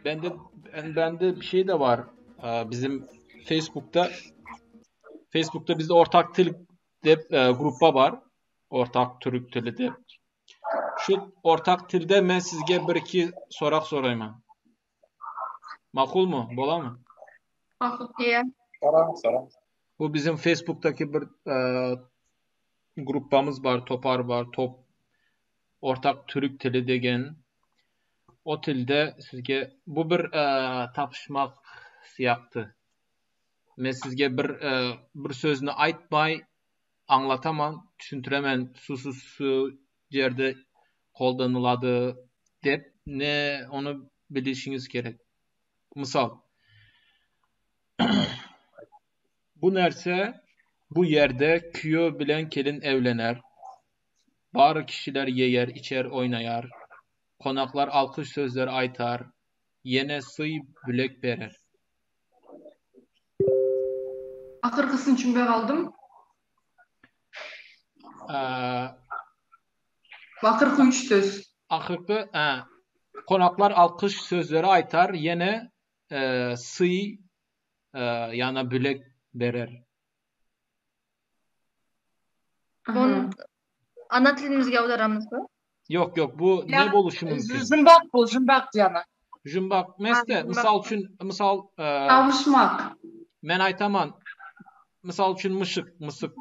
Bende bende bir şey de var. Ee, bizim Facebook'ta Facebook'ta bizde ortak til dep e, gruppa bar. Ortak Türk tili dep. Şu ortak tilde men sizge bir iki sorak soraýman. Makul mu? Bola mı? Makul. Iya. Soraň, soraň. Bu bizim Facebook'taki bir e, gruppamyz bar, topar bar, top ortak türk tili degen. O tilde sizge bu bir e, tapyşmak syýakdy. Men sizge bir e, bir sözüni aýtmaý aňlataman, düşüntiremen su su su ýerde goldanylady dep ne ony bilişiňiz gerek. Mysal. Bu närse bu ýerde küýew bilen kelin evlener. Bar kişiler ýeýer, içer, oýnaýar. Konaklar alkyş sözler aýtar. Ýene syý bülek berer. Ahyrkysyny düşünmey galdym. Ahyrky üç söz. Ahyrky, konaklar alkyş sözleri aýtar, ýene syý ýana bülek berer. Bunu ana tilimizge awdaramyzmy? Ýok, ýok, bu ne boluşy mümkin? Jymbak bu, jymbak diýýän. Jymbak mesde, mysal üçin, mysal, Tawuşmak. Men aýtaman, mysal üçin myşyk, mysyk,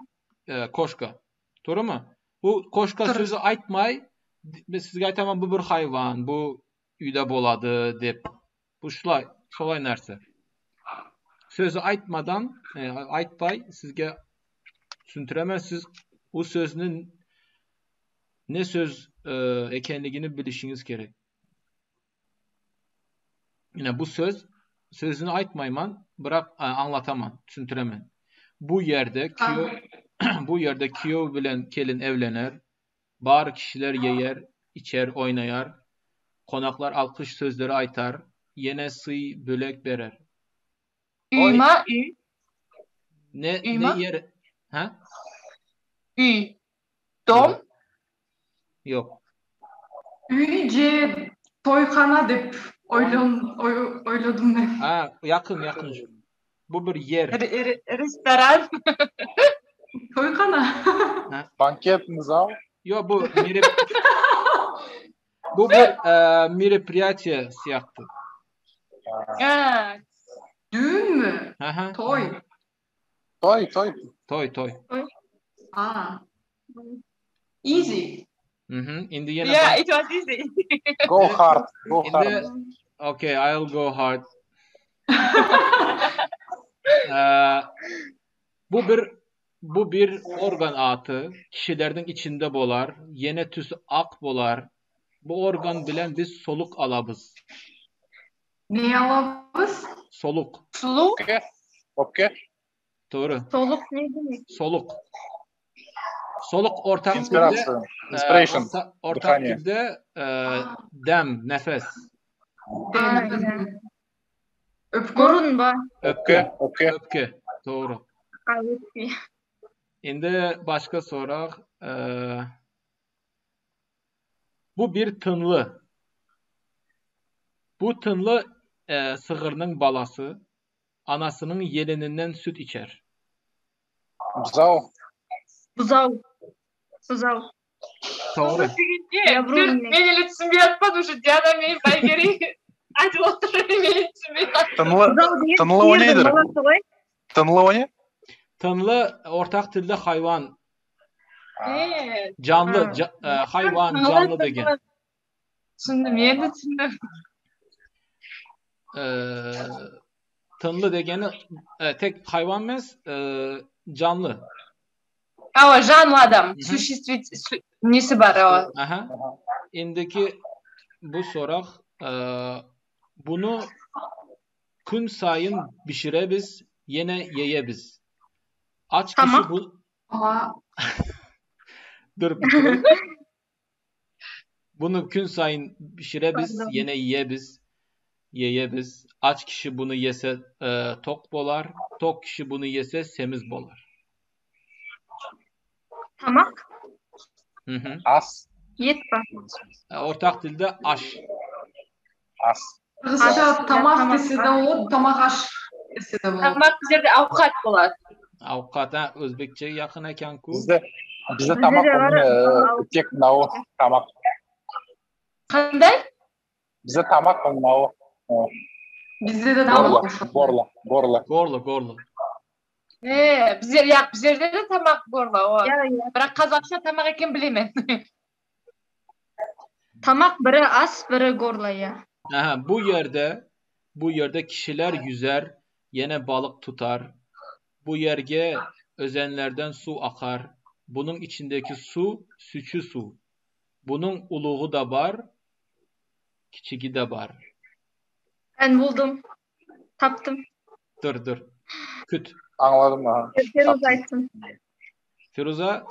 koşka. Dogrymy? Bu koşka sözi aýtmaý, men sizge aýtaman bu bir haýwan, bu üýde bolady dep. Bu şulay, şolay närse. Sözi aýtmadan, e, aýtbaý sizge düşündiremez. Siz bu sözüniň ne söz e, ekenligini bilişiňiz gerek. Ine bu söz sözüni aýtmaýman, birak e, aňlataman, düşündiremen. Bu ýerde küýew bu ýerde küýew bilen kelin evlener. Bar kişiler ýeýer, içer, oýnaýar. Konaklar alkyş sözleri aýtar, ýene syý, bölek berer. Üýma, üý. Ne, ne ýer, hä? Üý. Dom? Ýok. Üý je toýhana dep oýlan, oýladym men. Ha, ýakyn, ýakyn. Bu bir ýer. Restoran. Toýhana. Banketny zal. Ýok, bu mere Bu bir e, мероприятие syýakdy. Ha. Düğünmü? Aha. Toý. Toý, toý. Toý, toý. Aa. Easy. Mhm. Indi ýene Yeah, it was easy. Go hard, go Indi hard. Okay, I'll go hard. Ee, bu bir bu bir organ aty kişileriniň içinde bolar, ýene tüsi ak bolar. Bu organ bilen biz soluk alabys. Ne alabys? Soluk. Soluk? Okey. Okey. Dogry. Soluk ne demek? Soluk. Soluk ortak dilde Inspirasiýa. Inspiration. Orta, ortak dilde e, dem, nefes. Dem. Öpke. Burun ba. Öpke. Öpke. Öpke. Dogry. Indi başga sorag. E, bu bir tynly. Bu tynly e, sygyrnyň balasy. Anasynyň ýeleninden süt içer. Buzaw. Buzaw. Buzaw. Dogry. Men ele düşünmey atmadym şu Diana men Baygeri aýdyp oturan men ele düşünmey Tynly tynly o nedir? Tynly o ne? Tynly ortak tilde haýwan. Janly, haýwan, janly degen. Düşündim, ýene düşündim. Tynly degeni tek haýwan emes, janly. Hawa, janly adam, suşestwit nesi bar, hawa. Aha. Indiki bu sorag, bunu gün saýyn bişirebiz, ýene ýeýebiz. Aç kişi bu Dur bitireyim. Bunu gün saýyn bişirebiz, ýene ýeýebiz. Ýeýebiz. Aç kişi bunu ýese e, tok bolar, tok kişi bunu ýese semiz bolar. Tamak. Hı hı. As. Ýet bar. E, ortak dilde aş. As. Qırğızca tamaq dese de boladı, tamaq aş dese de boladı. Tamaq bizlerde awqat boladı. Awqat, ha, özbekçege yaqın eken-ku. Bizde bizde Bizde tamaq de bar, onıñ tek mınavı tamaq. Qanday? Bizde tamaq mınavı. Bizde de tamaq. Gorlo, gorlo. Gorlo, gorlo. Ee, bizler, yaq, bizlerde de tamaq gorlo, o. Иә, иә. Бірақ қазақша тамақ екенін білемін. Tamaq biri as, biri горло, иә. Aha, bu yerde bu yerde kişiler yüzer, yine balık tutar. Bu yerge özenlerden su akar. Bunun içindeki su süçü su. Bunun uluğu da bar, kiçigi de bar. Ben buldum. Taptım. Dur dur. Küt. Aňladym aha. Feruza aytsın. Firuza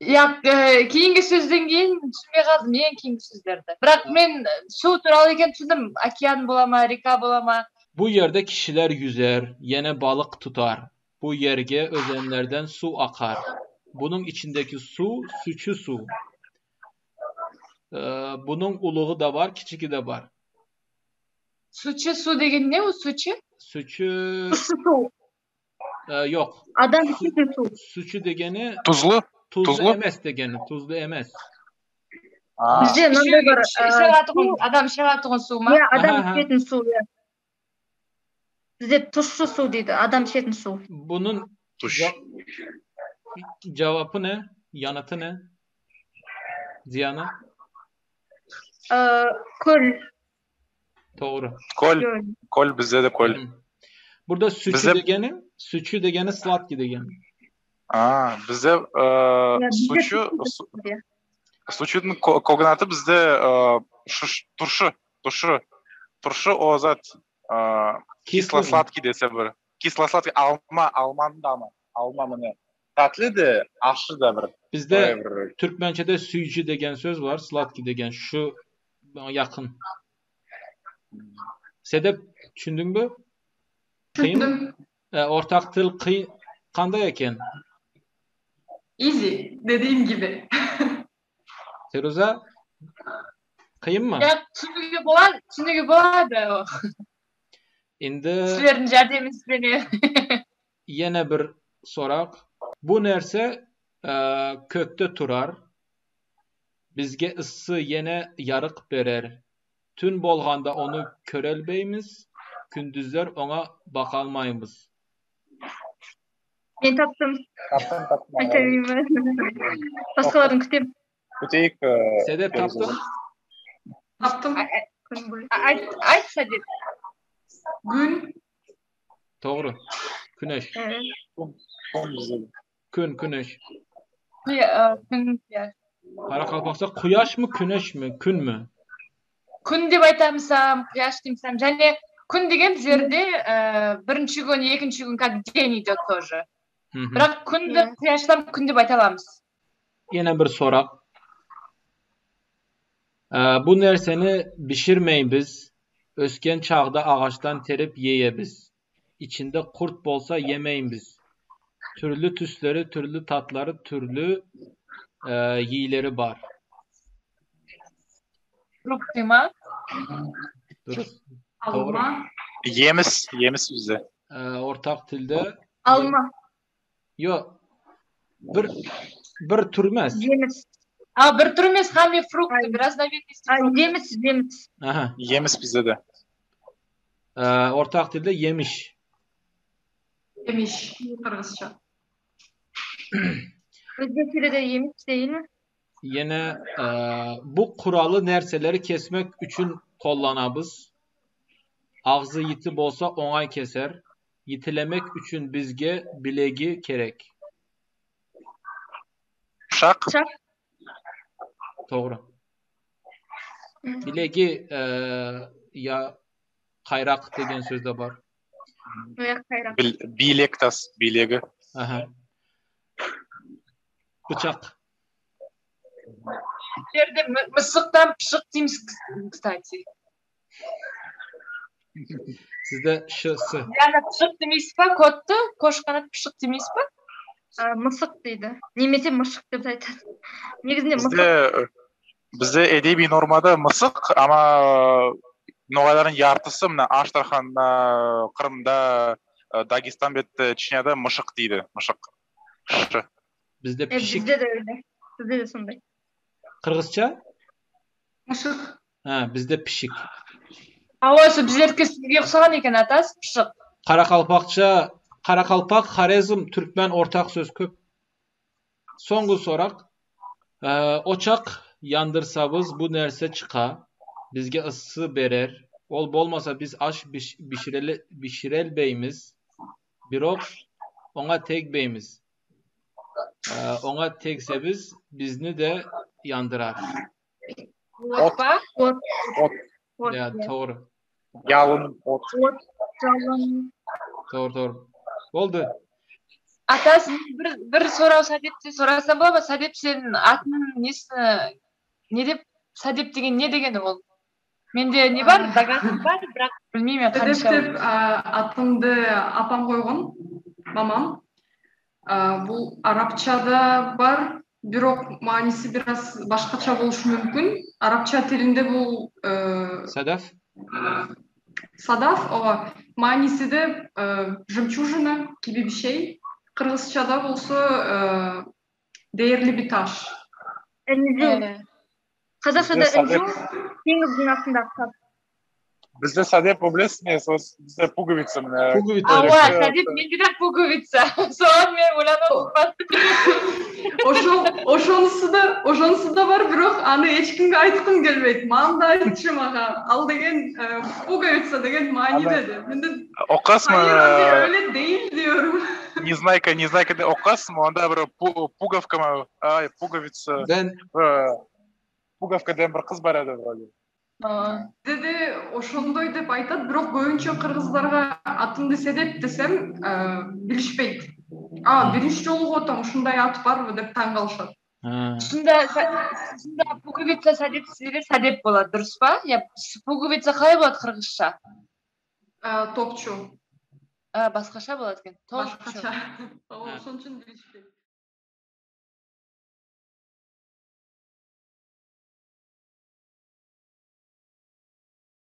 Яқ, э, кейінгі сөзден кейін түсінбей қалдым ең кейінгі сөздерді. Бірақ мен су туралы екенін түсіндім. Океан бола ма, река бола ма? Bu yerde kişiler yüzer, yine balık tutar. Bu yerge özenlerden su akar. Bunun içindeki su süçü su. Ee, bunun uluğu da var, kiçigi de var. Сучы су деген не ол сучы? Süçü Тұщы су. e, yok. Адам ішетін су. Süçü degeni Tuzlu. tuzlu Tuzlu. emes degeni, tuzlu emes. А, Бізде мынандай бар. Іше ә, алатұғын, адам іше алатұғын су ма? Иә, адам Аха, аха. ішетін су, иә. Бізде тұщы су дейді, адам ішетін су. Bunun tuş. ce- cevabı ne? Yanıtı ne? Ziyana? Ә, көл. Doğru. Kol. Көл. Kol bizde de kol. Hı. Burada süçü Bize- degeni, süçü degeni slatki degeni. А, bizde e, Иә, бізде suçu тұщы su, су, иә. suçunun ko- kognatı bizde e, şuş, turşu, turşu. Turşu o zat e, Kisli mi? кисло-сладкий dese bir. Кисло-сладкий alma, almanın da ama. Alma mı ne? Tatlı da, aşçı da bir. Bizde Böyle bir. Türkmençede süycü degen söz var, slatki degen. Şu yakın. Sedep düşündün mü? Kıyın, Түсіндім. e, ortak til kıyın, qanday eken? Easy dediğim gibi. Feruza kıyın mı? Яқ, түсінуге болады, түсінуге болады. Endi Сіздердің жәрдеміңізбенен. yine bir sorak. Bu nerse e, kökte turar. Bizge ıssı yine yarık berer. Tün bolganda onu körelbeymiz. Gündüzler ona bakalmayımız. Мен таптым. Таптым, таптым. Айта берейін бе? Басқаларын күтемін. Күтейік. e, Sedep Феруза. taptın. Таптым. Күн бойы. Айт, айт Сәдеп. Gün. Doğru. Güneş. Evet. Күн bizde de. Gün, güneş. Күн, күн, иә. Karakalpakça kuyaş mı, güneş mi, kün mü? Күн деп айтамсам, құяш деймсам. Және күн деген біздерде ә, бірінші күн, екінші күн как день идет тоже. Hı hı. Бірақ күнді Иә. құяштан күн деп айта аламыз. Yine bir sorak. Ee, bu nerseni bişirmeyin biz. Ösken çağda ağaçtan terip yeye biz. İçinde kurt bolsa yemeyin biz. Türlü tüsleri, türlü tatları, türlü e, yiyileri var. Фрукты ма? Duruz. Doğru. Alma. Yemis, yemis bizde. Ee, ortak tilde Алма. yo bir bir türmez. Жеміс. А, бір түр емес, хами фрукты, Ай. разновидности А, фрукты. жеміс, жеміс. Aha. Yemis bizde de. Ee, ortak tilde yemiş. Yemiş. Qırğızca. Өзбекшеде де еміс değil mi? Yine e, bu kuralı nerseleri kesmek için kullanabız. Ağzı yiti bolsa onay keser. Yitilemek için bizge bilegi kerek. Pışaq. Pışaq. Doğru. Bilegi e, ya kayrak degen söz de var. Иә, қайрақ. Bil- Bilek tas, bilegi. Aha. Bıçak. Біздерде м- мысықтан пышық дейміз, кстати. Sizde ş, s. Яна пышық демейсіз ба котты? Кошқаны пышық демейсіз ба? Ә, мысық дейді. Немесе мышық деп те айтады. Негізінде мысық Bizde bizde edebi normada mısık ama. Nogaýlaryň ýartysy mына Aştarhanda, Krymda, Dagestan betde, Çeçnýada myşyk diýdi, myşyk. Ş. Bizde pişik. Bizde de öyle. Bizde de sonday. Kyrgyzça? Myşyk. Ha, bizde pişik. Hawa, şu bizlerki sizge uqsagan eken atası, pişik. Karakalpakça, Karakalpak, Horezm, türkmen ortak söz köp. Soňky sorak. Oçak ýandyrsabyz bu nerse çyka, bizge yssy berer. Ol bolmasa biz aş bişirelbeýmiz, birok oňa tegbeýmiz. Oňa tegsebiz bizni-de ýandyrar. Ot ba? Ot. Ot. Ýa, dogry. Ýalyn, ot. Ot, jalyn. Dogry, dogry. Boldy. Ata, bir, bir sorag Sadepden sorasam bolamy? Sadep sen atynyň nesini ne dep Sadep деген не дегені ол? Менде не бар, догадка бар, бірақ білмеймін Седеп қанша. деп атымды апам койгон, мамам. Бул арабчада бар, бирок мааниси бир аз башкача болушу мүмкүн. Арабча тилинде бул э, Садаф? Садаф, ооба, мааниси де э, жемчужина киби бир şey. Кыргызчада болсо э, değerli bir таш. Інжу. Қазақшада Бізде інжу теңіздің астындағы тас. Bizde Sadep o bilесің не, сол бізде пуговица міне. Пуговица. Ауа, Садеп менде де пуговица. Соған мен ойланып отырмын. Ошол ошонусу да ошонусу да бар, бирок аны эч кимге айткым келбейт. Мамам да айтчу мага, ал деген э, пуговица деген мааниде деп. Мен де Оқасың hayır anne öyle değil diyorum. Незнайка, Незнайка деп оқасың онда бір пуговка ма, ай, пуговица. Ben Пуговка деген бір қыз бар еді вроде. Бизде де ошондой деп айтат, бирок көбүнчө кыргыздарга атымды Седеп десем, э, билишпейт. А, биринчи жолу угуп атам, ушундай ат барбы деп таң калышат. Сонда сонда пуговица Садеп десе Садеп болады, дұрыс па? Я пуговица қалай болады қырғызша? Э, топчу. А, басқаша болады екен. Топчу. Башкача. Ошон үчүн билишпейт.